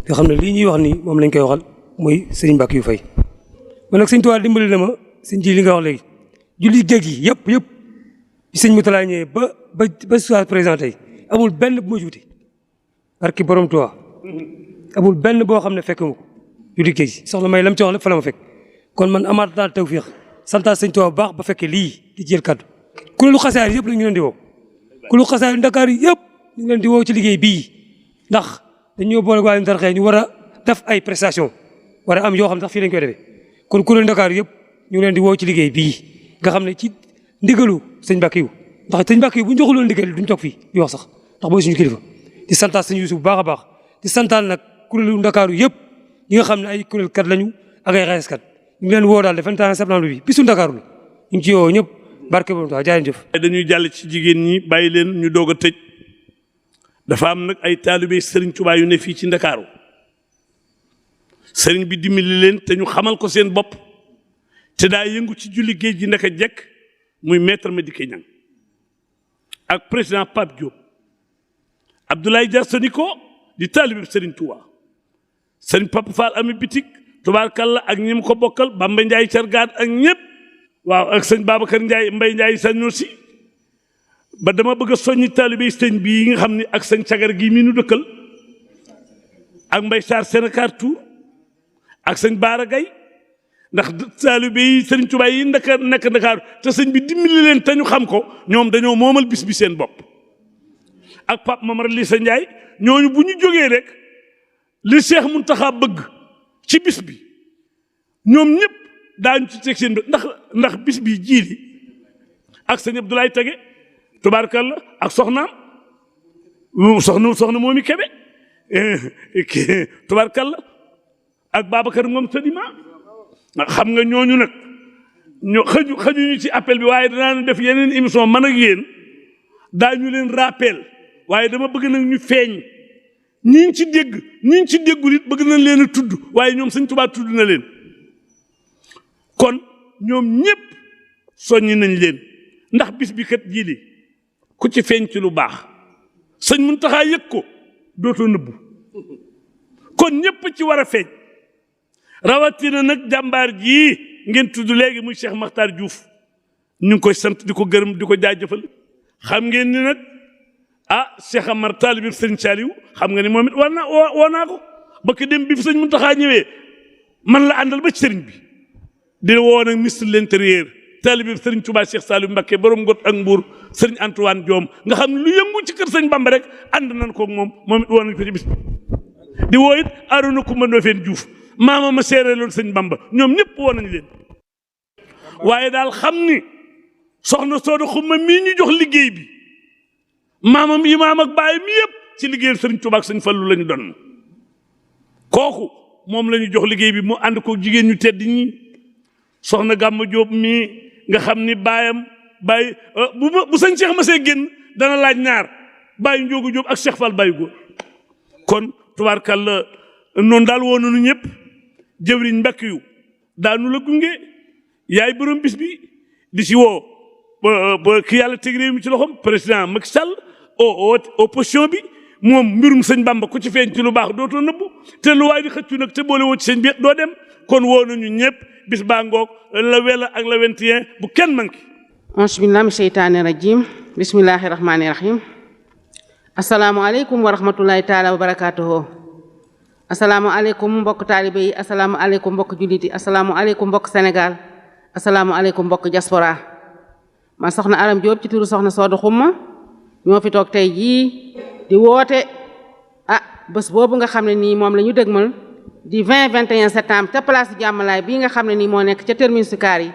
nga xam ne lii ñuy wax ni moom lañ koy waxal mooy sëriñ Mbacke yu fay man nag sëñ Tuubaa dimbali na ma sëñ ji li nga wax léegi julli géej gi yëpp bi sëñ Moutala ñëwee ba soit présenté yi amul benn bu ma juuti barki borom Tuubaa amul benn boo xam ne fekk ma ko julli géej gi soxna may lam ci wax lépp fa la ma fekk kon man amaat naa tawfiix santaat sëñ Tuubaa bu baax ba fekkee lii di jël kaddu kuréelu xasaar yëpp la ñu leen di woo kuréelu xasaar Ndakaar yëpp ñu ngi leen di woo ci liggéey bii ndax dañoo boole waa Ndarxee ñu war a def ay prestation war a am yoo xam sax fii lañ koy defee kon kuréelu Ndakaar yëpp ñu ngi leen di woo ci liggéey bii nga xam ne ci ndigalu sëñ Mbacke yu ndax sëñ Mbacke yu bu ñu joxuloon ndigal duñ toog fii di wax sax ndax mooy suñu kilifa di santaat sëñ Yuusu bu baax a baax di santaat nag kuréelu Ndakaaru yëpp ñi nga xam ne ay kuréel kat lañu ak ay xeeskat ñu ngi leen woo daal le 21 septembre bi bisu Ndakaaru la ñu ngi ci woo ñëpp barke boobu tax jaay jëf. dañuy jàll ci jigéen ñi bàyyi leen ñu doog a tëj dafa am nag ay taalibe Serigne Touba yu ne fii ci Ndakaaru Serigne bi dimbali leen te ñu xamal ko seen bopp te daa yëngu ci julli géej gi naka jekk muy maître Madické Niang ak président Pape Diop Abdoulaye Dia Soniko di taalibe Serigne Touba Serigne Papa Fall ami bitik tubaarkalla ak ñi mu ko bokkal Bamba Ndiaye Cargaan ak ñëpp waaw ak sëñ Babacar Ndiaye Mbaye Ndiaye sañoo si ba dama bëgg a soññi taalibe sëñ bii nga xam ni ak sëñ cagar gii mii nu dëkkal ak Mbaye Sarr Sénégal Tour ak sëñ Baara Gaye ndax taalibe yi sëriñ Tuubaa yi nekk Ndakaaru te sëñ bi dimbali leen te ñu xam ko ñoom dañoo moomal bis bi seen bopp ak Pape Mamar Lissa Ndiaye ñooñu bu ñu jógee rek li Cheikh Mountakha bëgg ci bis bi ñoom ñëpp daañu ci teg seen ndax bis bi jiili ak sëñ Abdoulaye Tege tubaarkalla ak soxnaam soxna moomi Kebe tubaarkalla ak Babacar Ngom Sadima xam nga ñooñu nag xajuñu ci appel bi waaye danaa def yeneen émission man ak yéen daañu leen rappel waaye dama bëgg nag ñu feeñ ñi ci dégg ñi ci déggul it bëgg nañ leen a tudd waaye ñoom Sëñ Tuubaa tudd na leen kon ñoom ñëpp soññi nañ leen ndax bis bi kat jii ku ci feeñ ci lu baax sëñ Muntaxa yëg ko dootoo nëbbu kon ñëpp ci war a feeñ rawatina nag jàmbaar jii ngeen tudd léegi muy Cheikh Makhtar Diouf ñu ngi koy sant di ko gërëm di ko jaajëfal xam ngeen ni nag Cheikh Amar taalibe sëñ Saliou xam nga ni moom it woo naa ko ba ko dem bi fi sëñ Muntaxa ñëwee man la àndal ba ci sëriñ bi di woo nag ministre de l'intérieur taalibe sëriñ Touba Cheikh Saliou Mbacké borom Ngot ak Mbour sëriñ Antoine Diome nga xam ne lu yëngu ci kër sëñ Bamba rek ànd nañ ko moom it woo nañ ko ci bis bi di woo it Arouna Coumba Ndoffène Diouf maama ma seere loolu sëñ Bamba ñoom ñëpp woo nañ leen waaye daal xam ni soxna Sooda Xuma mii ñu jox liggéey bi maamam imaam ak baayam yëpp ci liggéeyal sëriñ Touba ak sëñ Fallu la ñu doon kooku moom la ñu jox liggéey bi mu ànd ko jigéen ñu tedd ñi soxna Gàmma Jóob mii nga xam ni baayam baay bu sëñ Cheikh ma see génn dana laaj ñaar bàyyi Njoogu Jóob ak Cheikh Fall bàyyi góor kon tubaarkàlla noonu daal woo nañu ñëpp jëwriñ Mbàkke yu daanu la gunge yaay borom bis bi di si woo ki yàlla teg réew mi ci loxoom président Macky Sall opposition bi moom mbirum sëñ Bamba ku ci feeñ ci lu baax dootoo nëbbu te lu waay di xëccu nag te boole woo ci sëñ bi doo dem kon woo nañu ñëpp bis baa ngoog la wela ak la 21 bu kenn manqué auzubillahi mina sheytaani rajim bismillahi rahmaani rahim asalaamaaleykum wa rahmatullahi taala wa barakaatuhu asalaamaaleykum mbokk taalibe yi asalaamaaleykum mbokk jullit yi asalaamaaleykum mbokk Sénégal asalaamaaleykum mbokk diaspora man soxna Aram Diop ci turu soxna Sooda Xuma ñoo fi toog tey jii di woote bés boobu nga xam ne nii moom la ñu dëgmal di 20-21 septembre te place jàmmalaay bii nga xam ne nii moo nekk ca terminus Siccar yi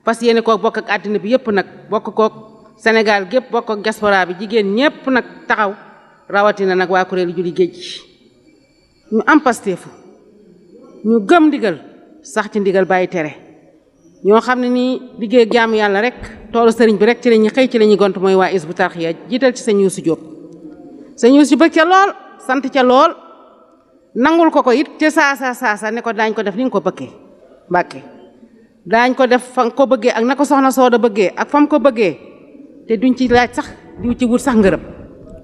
parce que yéen koo bokk ak àddina bi yëpp nag bokk kook Sénégal gépp bokk ak diaspora bi jigéen ñépp nag taxaw rawatina nag waa kuréelu julli géej gi ñu am pasteefu ñu gëm ndigal sax ci ndigal bàyyi tere ñoo xam ne nii liggéey ak jaamu yàlla rek toolu sëriñ bi rek ci la ñuy xëy ci la ñuy gont mooy waa Hizbut Tarqiyyah jiital ci sëñ Youssou Diop sëñ Youssou bëgg ca lool sant ca lool nangul ko it ca saasa ne ko daañ ko def ni nga ko bëggee Mbàkke daañ ko def fa nga ko bëggee ak na ko soxna Sooda bëggee ak fam ko bëggee te duñ ci laaj sax diw ci wut sax ngërëm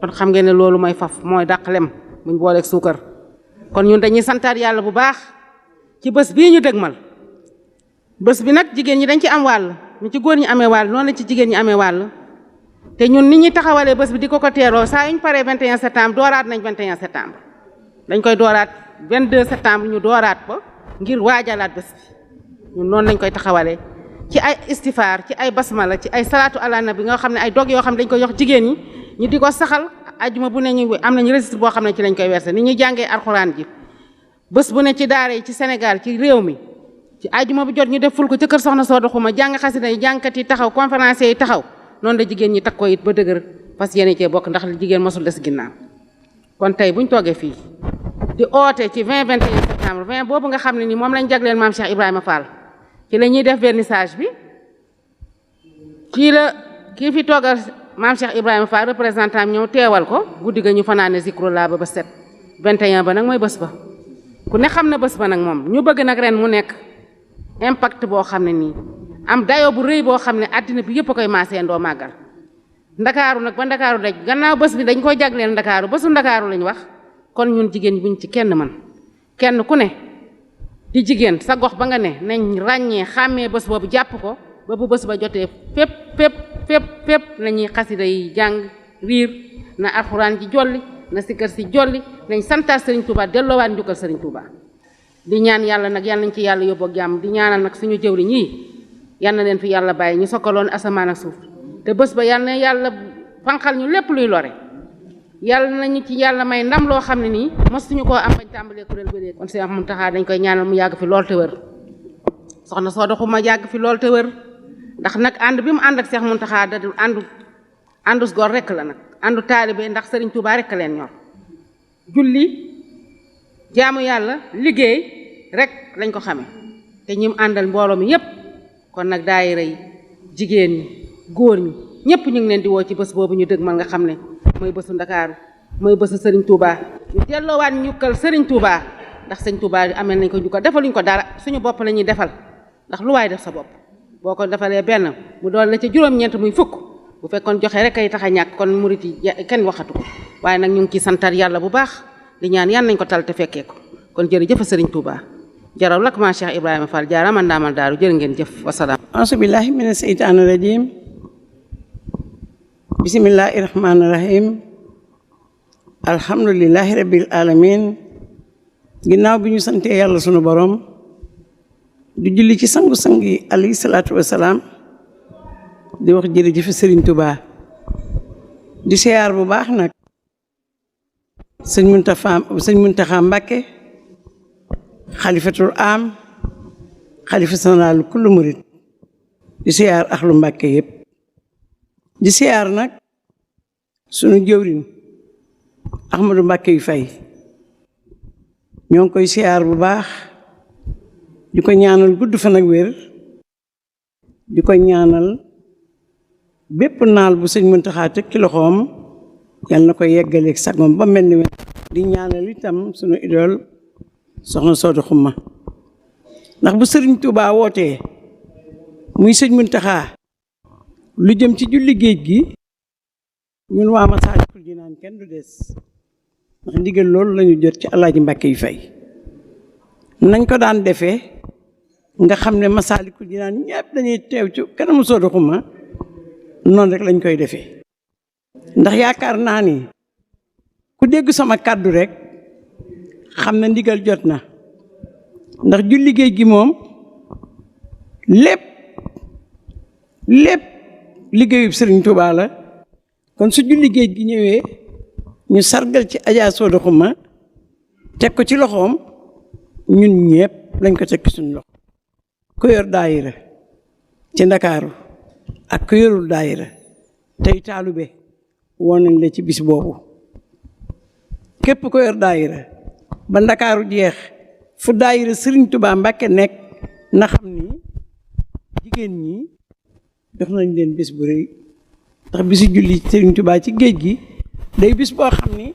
kon xam ngeen ne loolu mooy faf mooy dàq lem buñ booleeg suukar kon ñun dañuy santaat yàlla bu baax ci bés bii ñu dëgmal bés bi nag jigéen ñi dañ ci am wàll ñu ci góor ñi amee wàll noonu la ci jigéen ñi amee wàll te ñun nit ñi taxawalee bés bi di ko teeroo saa yuñ paree 21 septembre dooraat nañ 21 septembre dañ koy dooraat 22 septembre ñu dooraat ko ngir waajalaat bés bi ñun noonu lañ koy taxawalee ci ay istifaar ci ay basmala ci ay salaatu ala nabi nga xam ne ay dog yoo xam ne dañ koy jox jigéen ñi ñu di ko saxal ajuma bu ne ñu am nañu registre boo xam ne ci lañ koy verser ni ñuy jàngee alxuraan ji bés bu ne ci daara yi ci Sénégal ci réew mi ci ajuma bu jot ñu def ful ko ca kër soxna Sooda Xuma jàng xasida yi jàngkat yi taxaw conférenciers yi taxaw noonu la jigéen ñi takk ko it ba dëgër parce que yéen cee bokk ndax jigéen mosul des ginnaaw kon tey buñ toogee fii di oote ci 21 septembre 20 boobu nga xam ne ni moom lañ jagleel maam Cheikh Ibrahima Fall ci la ñuy def vernissage bi kii fi toogal maam Cheikh Ibrahima Fall représentant ñëw teewal ko guddi ga ñu fanaane zikrullah ba 7 21 ba nag mooy bés ba ku ne xam na bés ba nag moom ñu bëgg nag ren mu nekk impact boo xam ne nii am dayo bu rëy boo xam ne àddina bi yëpp a koy maasee ndoo màggal ndakaaru nag ba ndakaaru daj gannaaw bés bi dañ koy jagleel ndakaaru bésu ndakaaru lañ wax kon ñun jigéen ñi buñ ci kenn man kenn ku ne di jigéen sa gox ba nga ne nañ ràññee xàmmee bés boobu jàpp ko ba bu bés ba jotee fépp nañuy xasida yi jàng riir na alxuraan ji jolli na sikkar si jolli nañ santaat Serigne Touba delloowaat njukkal Serigne Touba di ñaan yàlla nag yal nañ ci yàlla yóbbu ak jàmm di ñaanal nag suñu jëwriñ yi yal na leen fi yàlla bàyyi ñu sokkaloon asamaan ak suuf te bés ba yal na yàlla fanqal ñu lépp luy lore yàlla nañu ci yàlla may ndam loo xam ne nii mosuñu koo am bañ tàmbalee kuréel ba léegi kon Cheikh Mountakha dañ koy ñaanal mu yàgg fi lool te wër soxna Sooda Xuma yàgg fi lool te wër ndax nag ànd bi mu ànd ak Cheikh Mountakha da dul àndus gor rekk la nag àndu taalibe ndax Serigne Touba rekk leen ñor julli jaamu yàlla liggéey rek lañ ko xame te ñim àndal mbooloo mi yépp kon nag daayira yi jigéen ñi góor ñi ñëpp ñu ngi leen di woo ci bés boobu ñu dëgmal nga xam ne mooy bésu Ndakaaru mooy bésu Serigne Touba ñu delloowaat njukkal Serigne Touba ndax Serigne Touba amee nañ ko njukkal defaluñ ko dara suñu bopp la ñuy defal ndax lu waay def sa bopp boo ko defalee benn mu doon la ca juróom-ñeent muy fukk bu fekkoon joxe rek ay tax a ñàkk kon murit yi kenn waxatu ko waaye nag ñu ngi ciy santaat yàlla bu baax di ñaan yan nañ ko tal te fekkee ko kon jërëjëf Serigne Touba jaraw lak ma Cheikh Ibrahima Fall jaarama ndaamal daaru jërë ngeen jëf wasalaam auzu billahi mina seytaani rajim bismillahi rahmaani rahim alhamdulillahi rabbil alamin ginnaaw bi ñu santee yàlla sunu borom di julli ci sangu-sang yi alayhi salaatu wasalaam di wax jërëjëf Serigne Touba di siyaar bu baax nag sëñ Muntaxa Mbàkke xalifatul am xalifa général kullu murit di siyaar axlu Mbàkke yépp di siyaar nag sunu jëwriñ Ahmadou Mbàkke yu fay ñoo ngi koy siyaar bu baax di ko ñaanal gudd fan ak wér di ko ñaanal bépp naal bu sëñ Muntaxa teg ci loxoom yal na ko yeggaleeg sagom ba mel ni di ñaanal itam sunu idole soxna Sooda Xuma ndax bu Serigne Touba wootee muy sëñ Muntaxa lu jëm ci julli géej gi ñun waa Masaalikul Jinaan kenn du des ndax ndigal loolu lañu jot ci Alaaji Mbàkke yu fay nañ ko daan defee nga xam ne Masaalikul Jinaan ñëpp dañuy teew ci kanamu Sooda Xuma noonu rek lañ koy defee ndax yaakaar naa ni ku dégg sama kàddu rek xam na ndigal jot na ndax julli géej gi moom lépp liggéeyub Sëriñ Tuubaa la kon su julli géej gi ñëwee ñu sargal ci Adja Sooda Xuma teg ko ci loxoom ñun ñëpp lañ ko teg ci suñu loxo ku yor daayira ci Ndakaaru ak ku yorul daayira tey taalube woon nañ la ci bis boobu képp ko yor daayira ba Ndakaaru jeex fu daayira Serigne Touba Mbàkke nekk na xam ni jigéen ñi jox nañ leen bis bu rëy ndax bisu julli Serigne Touba ci géej gi day bis boo xam ni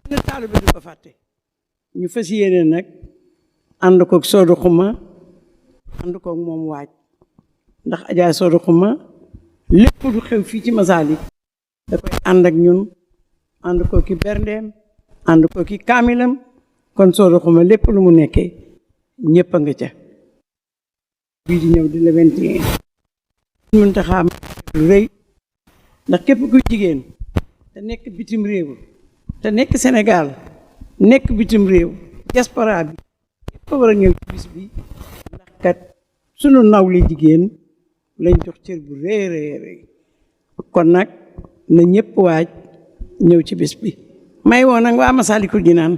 ne taalibe du ko fàtte ñu fas yéene nag ànd koog Sooda Xuma ànd koog moom waaj ndax Adja Sooda Xuma lépp lu xew fii ci Masaalik da koy ànd ak ñun ànd ko ki berndeem ànd ko ki kaamilam kon soo doxuma lépp lu mu nekkee ñëpp a nga ca bii di ñëw di le 21 mun taxaam lu rëy ndax képp kuy jigéen te nekk bitim réew te nekk Sénégal nekk bitim réew diaspora bi ñëpp a war a ñëw ci bis bi ndax kat sunu nawli jigéen lañ jox cër bu rëy rëy kon nag na ñëpp waaj ñëw ci bis bi may woon nag waa Masaalikul Jinaan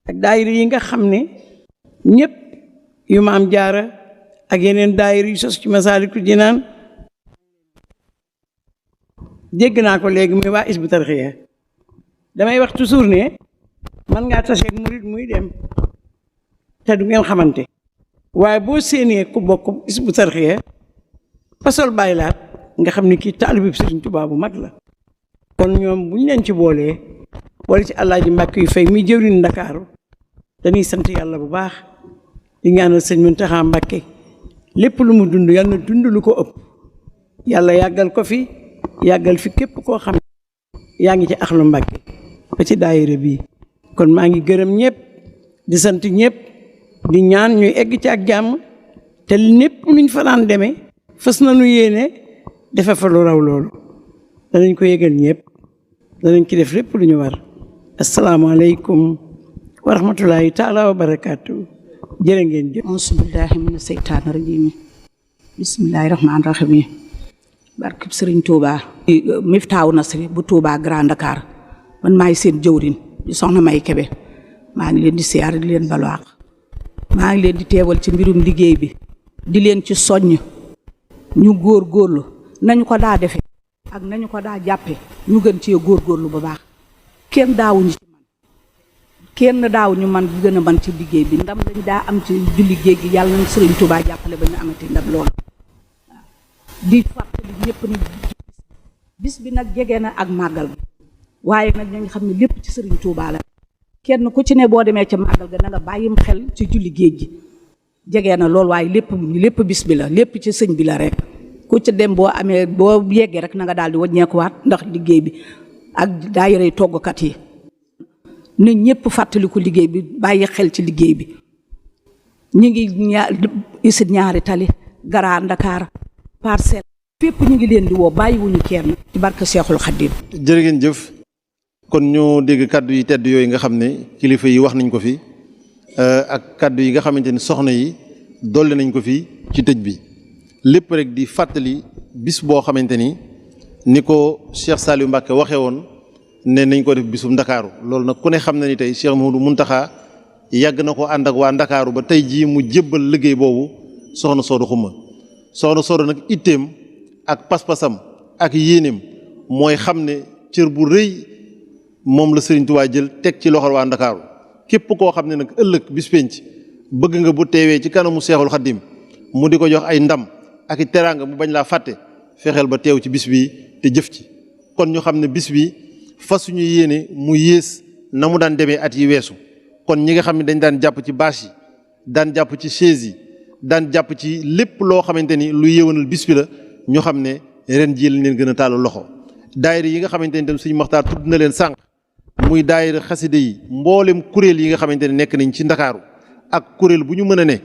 ak daayira yi nga xam ne ñëpp yu Maam Jaara ak yeneen daayira yu sos ci Masaalikul Jinaan dégg naa ko léegi muy waa Hizbut Tarqiyyah damay wax toujours ne man ngaa taseeg murit muy dem te du ngeen xamante waaye boo séenee ku bokk Hizbut Tarqiyyah pasol bàyyi laat nga xam ne kii taalibe Sëriñ Tuubaa bu mag la kon ñoom bu ñu leen ci boole ci Alaaji Mbàkke yu fay muy jëwriñ Ndakaaru dañuy sant yàlla bu baax di ñaanal sëñ Muntaxa Mbàkke lépp lu mu dund yàlla na dund lu ko ëpp yàlla yàggal ko fi yàggal fi képp koo xam ne yaa ngi ci Axlu Mbàkke ba ci daayira bii kon maa ngi gërëm ñëpp di sant ñëpp di ñaan ñuy egg ci ak jàmm te lépp nuñ fa daan demee fas nañu yéene defe fa lu raw loolu danañ ko yëgal ñëpp danañ ci def lépp lu ñu war asalaamaaleykum wa rahmatulahi taala wa barakaatu jërë ngeen jëf auzu billahi mina seytaani rajim bismillahi rahmaani rahim barkeb Sëriñ Touba Miftaahu Nasri bu Touba Grand Dakar man maay seen jëwrin di soxna May Kebe maa ngi leen di siyaar di leen balwaax maa ngi leen di teewal ci mbirum liggéey bi di leen ci soññ ñu góorgóorlu nañu ko daa defe ak nañu ko daa jàppe ñu gën cee góorgóorlu bu baax kenn daawuñu ci man kenn daawuñu man bu gën a man ci liggéey bi ndam lañ daa am ci julli géej gi yàlla nañ Sëriñ Touba jàppale ba ñu amati ndam loolu di fàttali ñëpp ni bis bi nag jege na ak màggal gi waaye nag ñu xam ne lépp ci Sëriñ Touba la kenn ku ci ne boo demee ca màggal ga na nga bàyyim xel ci julli géej gi jege na loolu waaye lépp bis bi la lépp ci sëñ bi la rek ku ci dem boo amee boo yeggee rek na nga daal di wàññeekuwaat ndax liggéey bi ak daayira toggkat yi ne ñëpp fàttaliku liggéey bi bàyyi xel ci liggéey bi ñu ngi isit ñaari tali Grand Dakar Parcelles fépp ñu ngi leen di woo bàyyiwuñu kenn ci barke Seexul Xaddim jërë ngeen jëf kon ñoo dégg kàddu yi tedd yooyu nga xam ne kilifa yi wax nañ ko fi ak kàddu yi nga xamante ni soxna yi dolli nañ ko fi ci tëj bi lépp rek di fàttali bis boo xamante ni ko Cheikh Saliou Mbacke waxee woon ne nañ ko def bisum Ndakaaru loolu nag ku ne xam na ni tey Cheikh Mouhamadou Mountakha yàgg na ko ànd ak waa Ndakaaru ba tey jii mu jébbal liggéey boobu soxna Soodu Xuma soxna Soodu nag itteem ak pas-pasam ak yéeneem mooy xam ne cër bu rëy moom la Sëriñ Tuubaa jël teg ci loxol waa Ndakaaru képp koo xam ne nag ëllëg bis penc bëgg nga bu teewee ci kanamu Seexul Xaddim mu di ko jox ay ndam ak i teraanga mu bañ laa fàtte fexeel ba teew ci bis bi te jëf ci kon ñu xam ne bis bi fa suñu yéene mu yées na mu daan demee at yi weesu kon ñi nga xam ne dañ daan jàpp ci bâche yi daan jàpp ci chaise yi daan jàpp ci lépp loo xamante ni lu yéwénal bis bi la ñu xam ne ren jii lañ leen gën a tàll loxo daayira yi nga xamante ni tam suñu Maxtaar tudd na leen sànq muy daayira xaside yi mboolem kuréel yi nga xamante ne nekk nañ ci Ndakaaru ak kuréel bu ñu mën a ne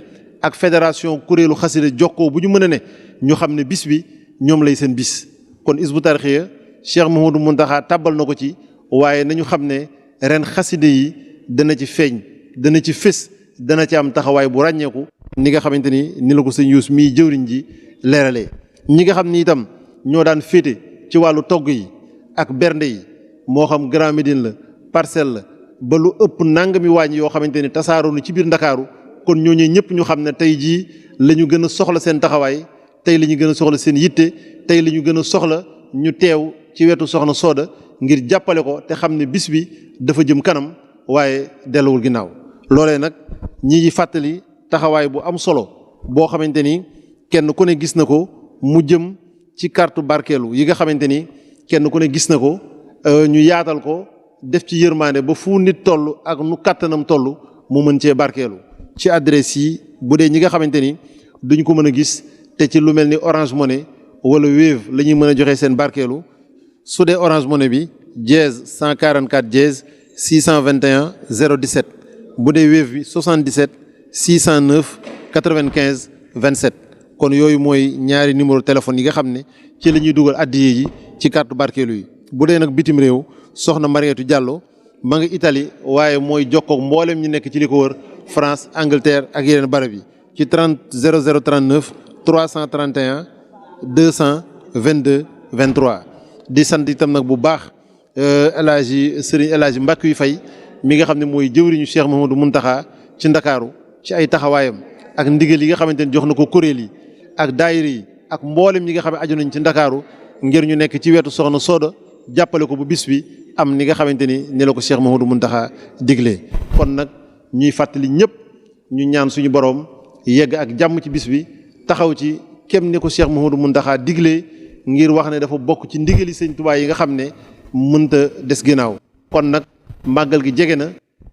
ak fédération kuréelu xaside jokkoo bu ñu mën a ne ñu xam ne bis bi ñoom lay seen bis kon Hizbut Tarqiyyah Cheikh Mouhamadou Mountakha tàbbal na ko ci waaye nañu xam ne ren xaside yi dana ci feeñ dana ci fés dana ci am taxawaay bu ràññeeku ni nga xamante ni la ko sëñ Yuus mii jëwriñ ji leeralee ñi nga xam ni itam ñoo daan féete ci wàllu togg yi ak bernde yi moo xam Grand Médine la Parcelles la ba lu ëpp nangami waañ yoo xamante ni tasaaroo na ci biir Ndakaaru kon ñooñu ñëpp ñu xam ne tey jii la ñu gën a soxla seen taxawaay tey la ñu gën a soxla seen yitte tey la ñu gën a soxla ñu teew ci wetu soxna Sooda ngir jàppale ko te xam ne bis bi dafa jëm kanam waaye delluwul ginnaaw loolee nag ñi fàttali taxawaay bu am solo boo xamante ni kenn ku ne gis na ko mu jëm ci carte barkeelu yi nga xamante ni kenn ku ne gis na ko ñu yaatal ko def ci yërmaande ba fu nit toll ak nu kàttanam toll mu mën cee barkeelu ci adresse yi bu dee ñi nga xamante ni duñ ko mën a gis te ci lu mel ni Orange Money wala Wave la ñuy mën a joxe seen barkeelu su dee Orange Money bi dièse 144 dièse 621 017 bu dee Wave bi 77 609 95 27 kon yooyu mooy ñaari numéro téléphone yi nga xam ne ci la ñuy dugal addiye yi ci carte barkeelu yi. bu dee nag bitim réew soxna Mariétu Diallo ma nga Italie waaye mooy jokkoog mboolem ñi nekk ci li ko wër France Angleterre ak yeneen barab yi ci 0039 331 222 23 di sant itam nag bu baax El Hadji Serigne El Hadji Mbacke yu fay mi nga xam ne mooy jëwriñu Cheikh Mouhamadou Mountakha ci Ndakaaru ci ay taxawaayam ak ndigal yi nga xamante ne jox na ko kuréel yi ak daayira yi ak mboolem ñi nga xam ne aju nañ ci Ndakaaru ngir ñu nekk ci wetu soxna Soda jàppale ko bu bis bi am ni nga xamante ni la ko Cheikh Mouhamadou Mountakha diglee. kon nag ñuy fàttali ñëpp ñu ñaan suñu borom yegg ak jàmm ci bis bi taxaw ci kem ni ko Cheikh Mouhamadou Mountakha diglee ngir wax ne dafa bokk ci ndigali Sëñ Tuubaa yi nga xam ne mënta des ginnaaw. kon nag màggal gi jege na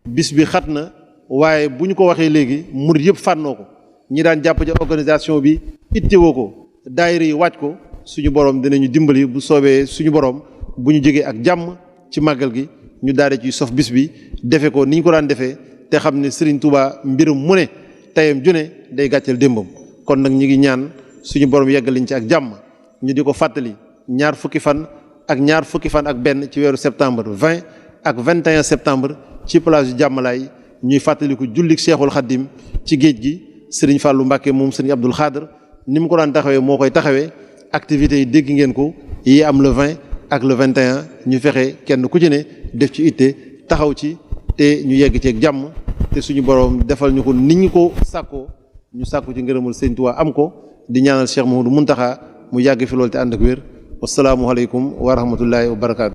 bis bi xat na waaye bu ñu ko waxee léegi murid yëpp fànnoo ko ñi daan jàpp ci organisation bi ittewoo ko daayira yi waaj ko suñu borom dinañu dimbali bu soobee suñu borom bu ñu jógee ak jàmm ci màggal gi ñu daal di ciy sof bis bi defe ko ni ñu ko daan defee te xam ne Serigne Touba mbirum mu ne tayam june day gàcceel démbam. kon nag ñi ngi ñaan suñu borom yeggaliñ ci ak jàmm ñu di ko fàttali ñaar fukki fan ak benn ci weeru septembre 20 ak 21 septembre ci plage yu Jàmmalaay ñuy fàttaliku jullik Cheikhul Khadim ci géej gi Serigne Fallou Mbacké moom Serigne Abdoul Khadr ni mu ko daan taxawee moo koy taxawee activités yi dégg ngeen ko yi am le 20 ak le 21 ñu fexe kenn ku ci ne def ci itte taxaw ci te ñu yegg ci ak jàmm te suñu borom defal ñu ko nit ñu ko sàkkoo ñu sàkku ci ngërëmul Sëñ Tuubaa am ko di ñaanal Cheikh Mouhamadou Mountakha mu yàgg fi loolu te ànd ak wér wasalaamualeykum wa rahmatullahi wa barakaatu.